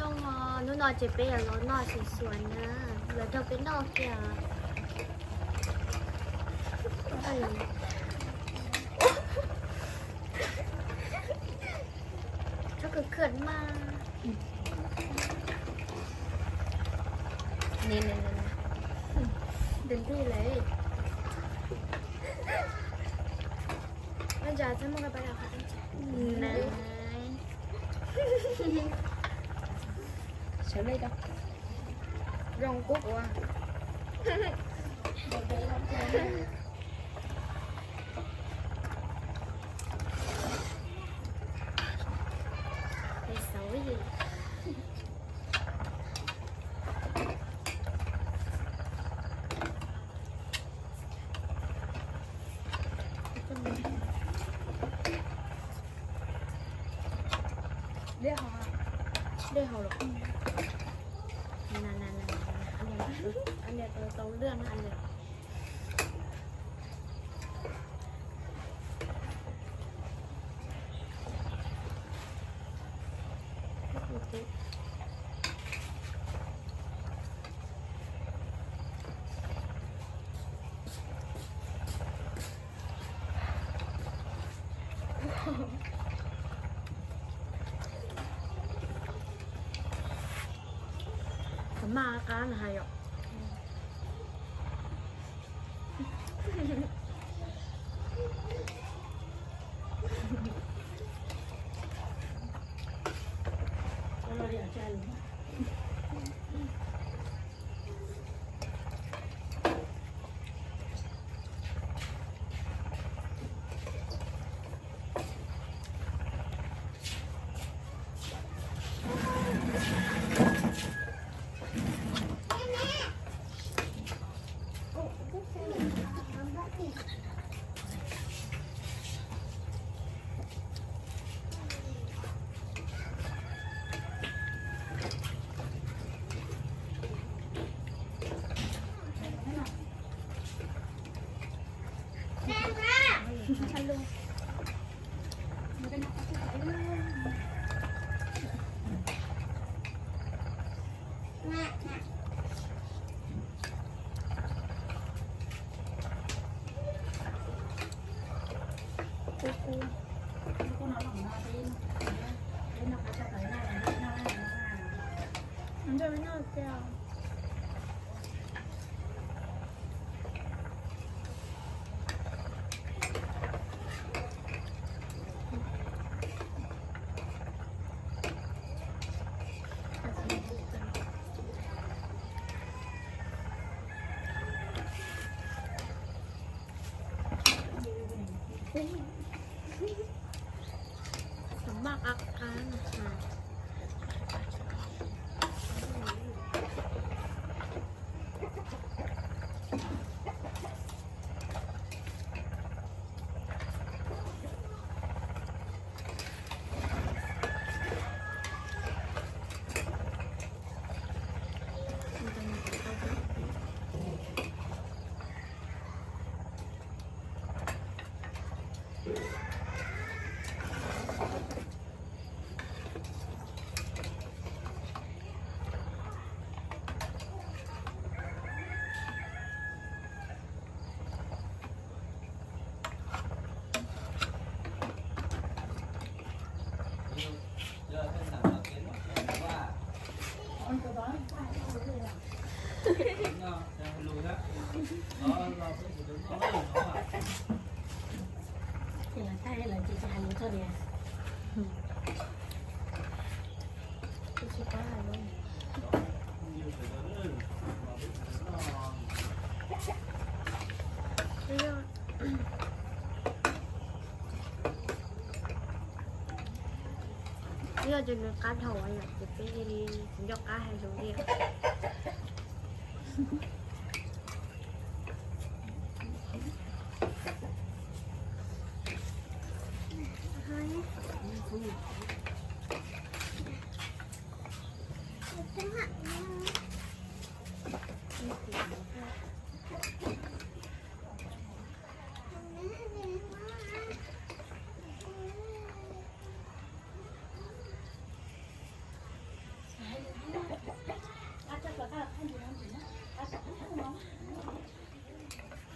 Hnub no ces peb yuav los noj xim xuas na, yuav rau peb noj kiag. Chó kawg khwm mas. Nws, nws, nws, nws nti lawm. Ua cas txhob muaj qe pab los qhov tseeb. Nws. Sawv lej rau. Zoo kub ua. Xauv. Dej haus, dej haus los. Nias tau lwj na. Maj qab na hais yom. Yog ces nws qab dhau yom, ces peb li tsis nco qab hais lus li.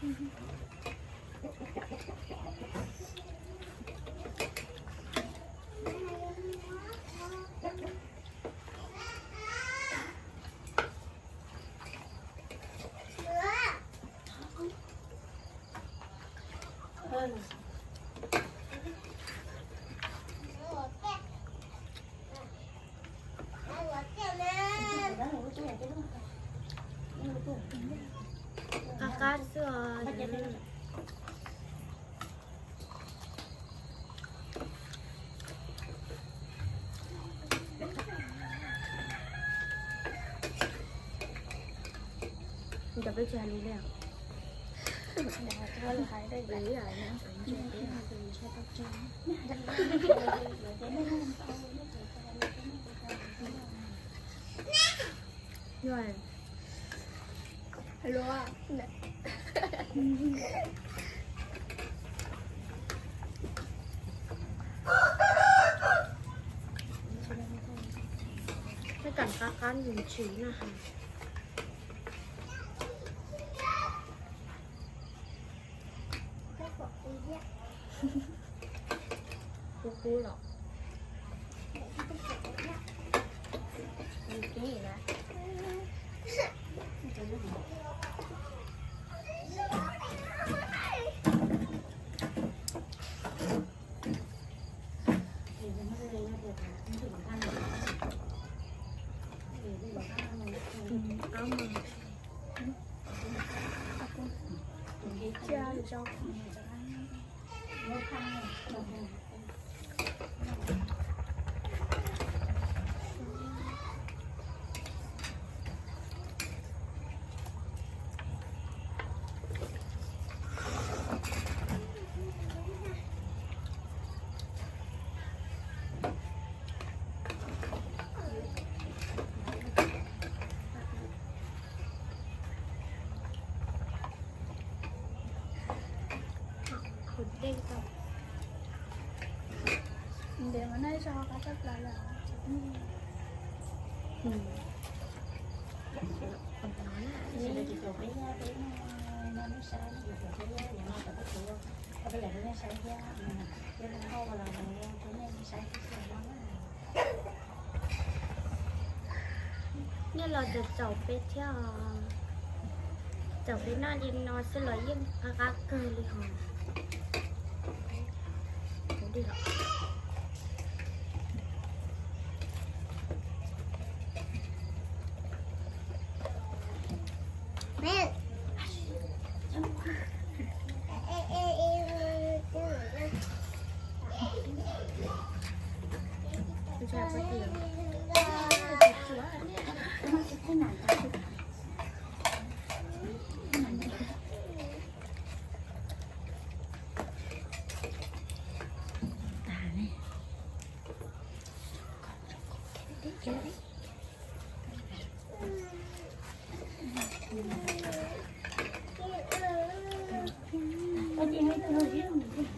Qab qab xwb os. Cov peb tsis hais lus li. Peb kam qab qab ntsis ntsis na has. Kub kub los. Nej los txaus txaus peb thiab os. Txaus peb noj li no xwb los yeej qab qab kawg li hos.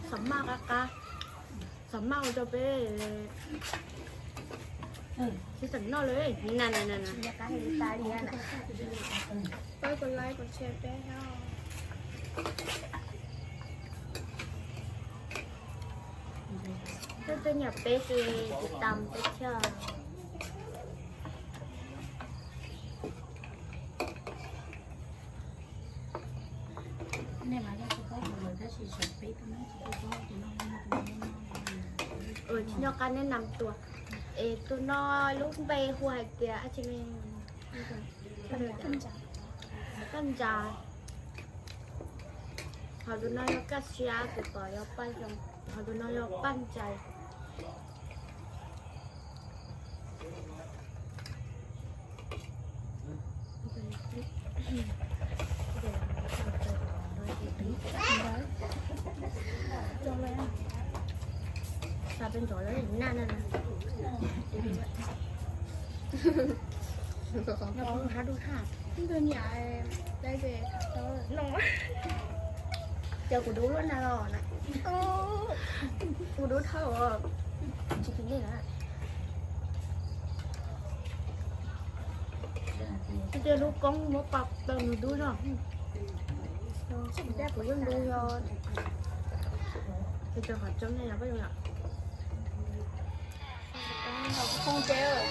Xav maj qab qab, xav maj ua rau peb sib xeem noj lawm na na na. Pab kom like kom share peb thiab. Tuaj tuaj nyiam peb ces tiv tam peb thiab. Tsis nco qab neb nam tuaj es tus no lub npe hu hais tias dab tsi ne? Kaj ntsa. Ho tus no yog kaj siab, tus tod yog paj xyoo, ho tus no yog paj ntsais. Xa peb ntov lawm na na na. Nyob poob hab dub thaj. Ces kuv dub luaj na los na. Kuv dub thawj os. Tsis khib nej na. Tias lub koob muab pab tau nws dub zog. Kuv yuav ntu yog, ces rau qhov tsoom ne yog koj zoo yom. Ntaus kuv phooj ywg.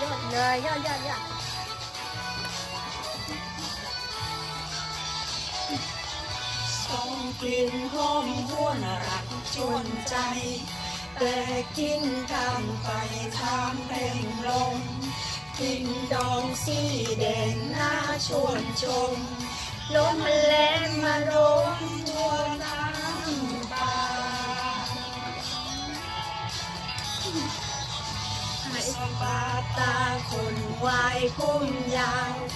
Yog, yog, yog, yog. Xoo plig hom huam ram cuam ntxais, tes kim thaj pais tham peeg loo, kim doog xib dees nab tsuam ntsoog, lub ma lees ma doog tuaj tham pas. Hais xyoo pas tas khoom vais khoom yas,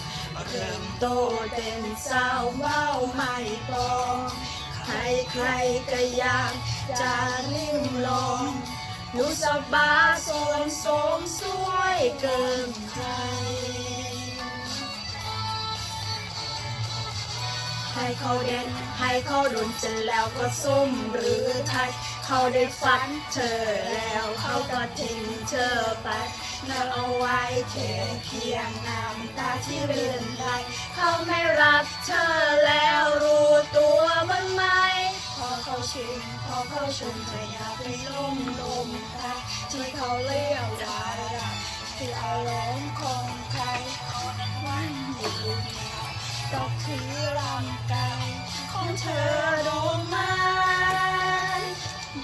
rwm tau tes xaus vauj mais pog, qhais qhais ka yas tsa lim los, lub xav pas xoom xoom xuaij kawg nkaus. Hais khau dej, hais khau doog, tsis laus koj xum rwv thais, khau dej fab tsawg laus khau koj theem tsawg pais, nws au vais chev khiav nam tas tib rwg ntais, khau me rab tsawg laus rus tuav maj mais, khau khau tshwm, khau khau tshwm, tsis yog peb loog loog tas, tsis khau liaj ua lam, tsis au loog khoom khais, tau khwv lam kais, khoob tshawv dua mas,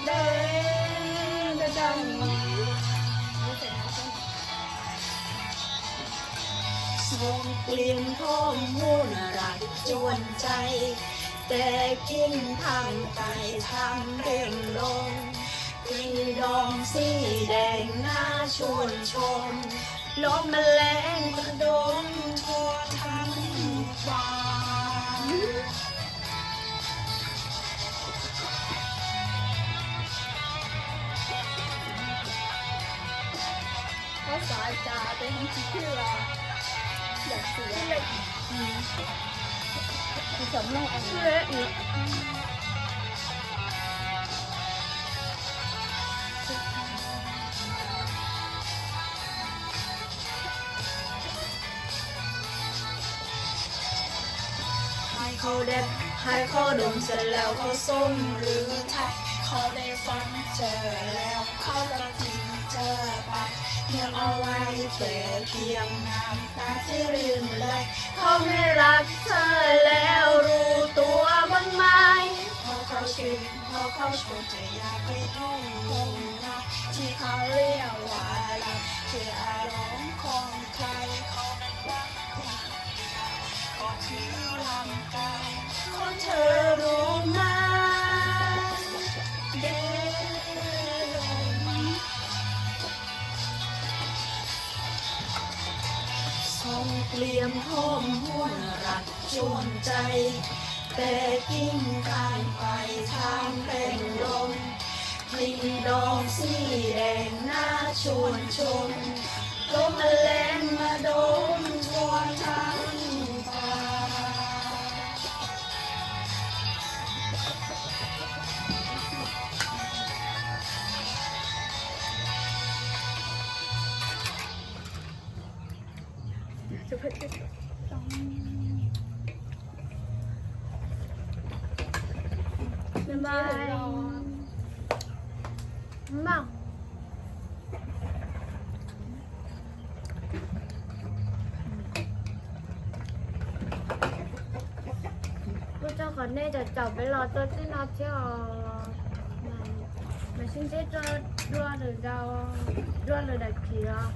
dej daj daj. Xoo plig hom huam ram cuam ntxais, tes kim thaj pais tham peeg loo, kim doog xib dees nab tsuam ntsoog, lub ma lees ma doog tuaj tham pas. Koj xav cas tes heev tsis khwb los yam xwm. Hais khau dej, hais khau doog, tsis laus koj xum rwv thais, khau dej fab tsawg laus khau koj theem tsawg pais, nws au vais chev khiav nam tas tib rwg ntais, khau me rab tsawg laus rus tuav maj mais, khau khau tshwm, khau khau tshwm, tsis yog peb loog loog tas, tsis khau liaj ua lam, tsis au loog khoom khais, khoob tshawv dua mas, dej daj daj. Xoo plig hom huam ram cuam ntxais, tes kim thaj pais tham peeg loo, kim doog xib dees nab tsuam ntsoog, lub ma lees ma doog tuaj tham pas. Kuv rau qhov nej caum caum peb los tuaj txij no thiab os. Mas sib ntsib rau dua lwm zaus, dua lwm daim khiv os.